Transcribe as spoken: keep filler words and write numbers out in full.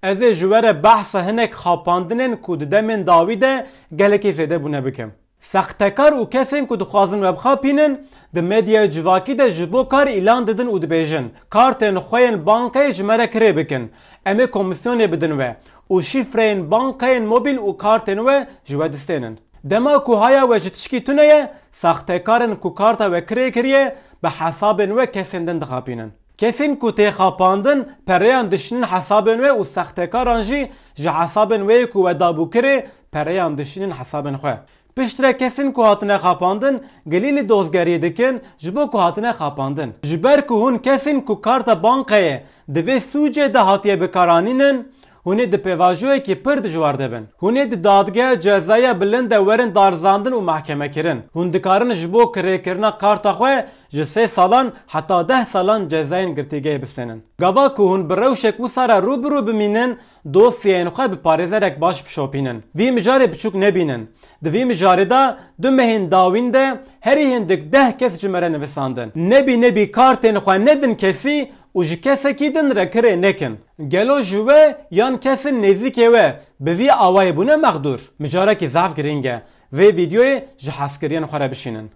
Ez ê ji we re behsa hinek xapandinên ku di demên dawî de gelekî zêde bûne bikim. Sextekar û kesên ku dixwazin we bixapînin, di medyaya civakî de ji bo kar îlan didin û dibêjin, kartên xwe yên bankayê ji me re kirê bikin. Em ê komîsyonê bidin we û şîfreyên bankayên mobîl û kartên we ji we distênin. Dema ku haya we ji tişkî tune ye, saxtekarên ku karta we kirê kiriye, bi hesabên we kesên din dixapînin. Kesên ku tê xapandin, pereyan dişînin hesabên we û saxtekaran jî ji hesabên we yê ku we dabû kirê, pereyan dişînin hesabên xwe. Piştre kesên ku hatine xapandin, gilî li dozgeriyê dikin, ji bo ku hatine xapandin. Ji ber ku hûn kesên ku karta bankayê di vê sûcê de hatiye bikaranînin, hûn ê di pêvajoyekî pir dijwar de bin. Hûn ê di dadgeha cezaya bilind de werin darizandin û mehkemekirin. Hûn dikarin ji bo kirêkirina karta xwe ji sê salan heta deh salan cezayên girtîgehê bistênin. Gava ku hûn bi rewşek wisa re rû bi rû bimînin, dosyayên xwe bi parêzerek baş bişopînin. Vî mijarê biçûk nebînin. Di vî mijarê de du mehên dawîn de herî hindik deh kes ji me re nivisandin. Nebî nebî kartên xwe nedin kesî û ji kesekî din re kirê nekin. Gelo ji we yan kesên nêzîkê we bi vî awayî bûne mexdûr? Mijarekî zehf girîng e. Vê vîdyoyê ji hezkiriyên xwe re bişînin.